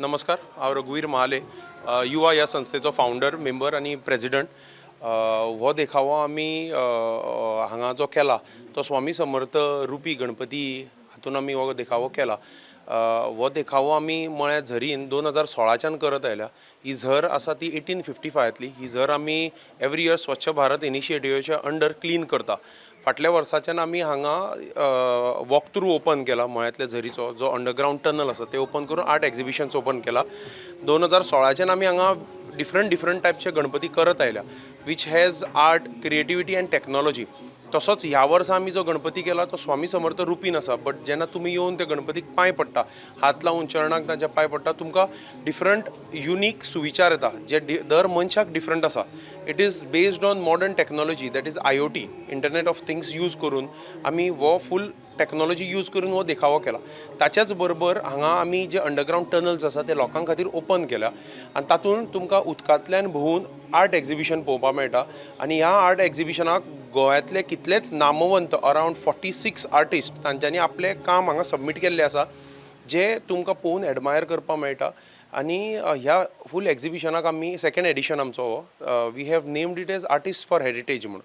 नमस्कार, हांव रघुवीर महाले, युवा ह्या संस्थेचो फावंडर मेंबर आनी प्रेजिडंट. हो देखावो आमी हांगा जो केला तो स्वामी समर्थ रुपी गणपती हातून आमी हो देखावो केला. हो देखावो आमी मळ्या झरीन 2016च्यान करत आयल्या. ही झर आसा ती 1855तली. ही झर आमी एवरी इयर स्वच्छ भारत इनिशिएटिवाच्या अंडर क्लीन करता. फाटल्या वर्साच्यान आमी हांगा वॉक थ्रू ओपन केला. मळ्यांतल्या झरीचो जो अंडरग्रावंड टनल आसा ते ओपन करून आर्ट एक्झिबिशन्स ओपन केला. 2016च्यान आमी हांगा डिफरंट डिफरंट टायपचे गणपती करत आयल्या, which has art, creativity and technology. तसोच ह्या वर्सा आमी जो गणपती केला तो स्वामी समर्थ रुपीन आसा, बट जेन्ना तुमी येवन त्या गणपतीक पांय पडटा, हात लावून चरणाक तांच्या पांय पडटा, तुमकां डिफरंट युनीक सुविचार येता जे दर मनशाक डिफरंट आसा. It is based on modern technology, that is IoT, Internet of Things use करून आमी हो फूल टॅक्नॉलॉजी यूज करून हो देखावो केला. ताच्याच बरोबर हांगा आमी जे अंडरग्रावंड टनल्स आसा ते लोकां खातीर ओपन केल्या आनी तातूंत तुमकां उदकांतल्यान भोंवून आर्ट एक्झिबिशन पळोवपाक मेळटा. आनी ह्या आर्ट एक्झिबिशनाक गोंयांतले कितलेच नामवंत, अरावंड 46 आर्टिस्ट, तांच्यांनी आपलें काम हांगा सबमीट केल्लें आसा, जे तुमकां पळोवन एडमायर करपाक मेळटा. आनी ह्या फूल एक्झिबिशनाक आमी, सेकंड एडिशन आमचो हो, we have named it as Artist for Heritage म्हणून.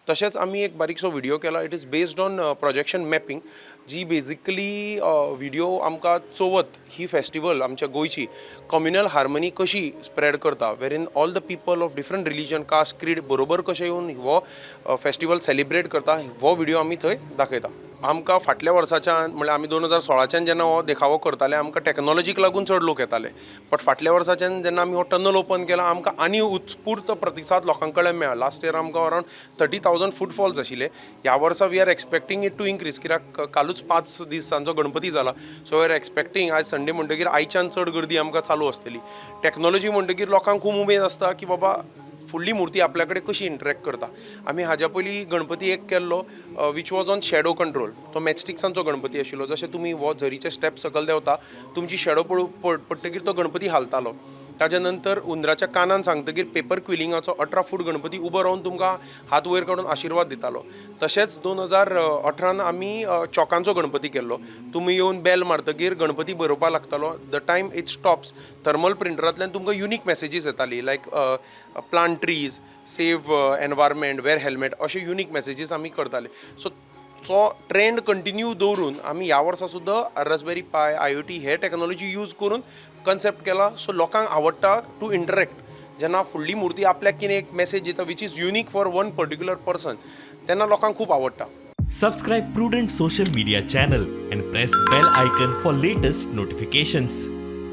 तशेंच आमी एक बारीकसो व्हिडियो केला. It is based on projection mapping, ji basically video आमकां चवथ ही फेस्टिवल आमच्या गोंयची कम्युनल हार्मनी कशी स्प्रेड करता, wherein all the people of different religion, caste, creed बरोबर कशें येवन हो फेस्टिवल सेलिब्रेट करता, हो व्हिडियो आमी थंय दाखयता. आमकां फाटल्या वर्साच्यान, म्हणल्यार आमी 2016च्यान जेन्ना हो देखावो करताले, आमकां टॅक्नॉलॉजीक लागून चड लोक येताले, बट फाटल्या वर्साच्यान जेन्ना आमी हो टनल ओपन केला, आमकां आनी उत्स्फूर्त प्रतिसाद लोकां कडेन मेळ्ळा. लास्ट इयर आमकां अरावंड 30,000 फुटफॉल्स आशिल्ले. ह्या वर्सा we are expecting it to increase, कित्याक कालूच 5 दिसांचो गणपती जाला. सो we are expecting, आयज संडे म्हणटकीर आयच्यान चड गर्दी आमकां चालू आसतली. टॅक्नॉलॉजी म्हणटकीर लोकांक खूब उमेद आसता की बाबा, फुडली मुर्ती आपल्या कडेन कशी इंटरेक्ट करता. आमी हाज्या पयलीं गणपती एक केल्लो, which was on shadow control. तो मॅचस्टिक्सांचो गणपती आशिल्लो. जशें तुमी हो झरीचे स्टेप सकयल देंवता, तुमची शेडो पडटकीर तो गणपती हालतालो. ताच्या नंतर उंदराच्या कानान सांगतकीर पेपर क्विलिंगाचो 18 फूट गणपती उबो रावन तुमकां हात वयर काडून आशिर्वाद दितालो. तशेंच 2018न आमी चॉकांचो गणपती केल्लो. तुमी येवन बेल मारतकीर गणपती बरोवपाक लागतालो. The time it stops, thermal प्रिंटरांतल्यान तुमकां युनीक मॅसेजीस येताली, like plant trees, save environment, wear helmet, अशे युनीक मॅसेजीस आमी करताले. सो तो ट्रेंड कंटिन्यू दवरून आमी ह्या वर्सा सुद्दां रास्पबेरी पाय, आयओटी हे टॅक्नॉलॉजी यूज करून कन्सेप्ट केला. सो लोकांक आवडटा टू इंटरेक्ट. जेन्ना फुडली मुर्ती आपल्याक कितें एक मॅसेज दिता, which is unique for one particular person, तेन्ना लोकांक खूब आवडटा. Subscribe Prudent Social Media channel and press bell icon for latest notifications.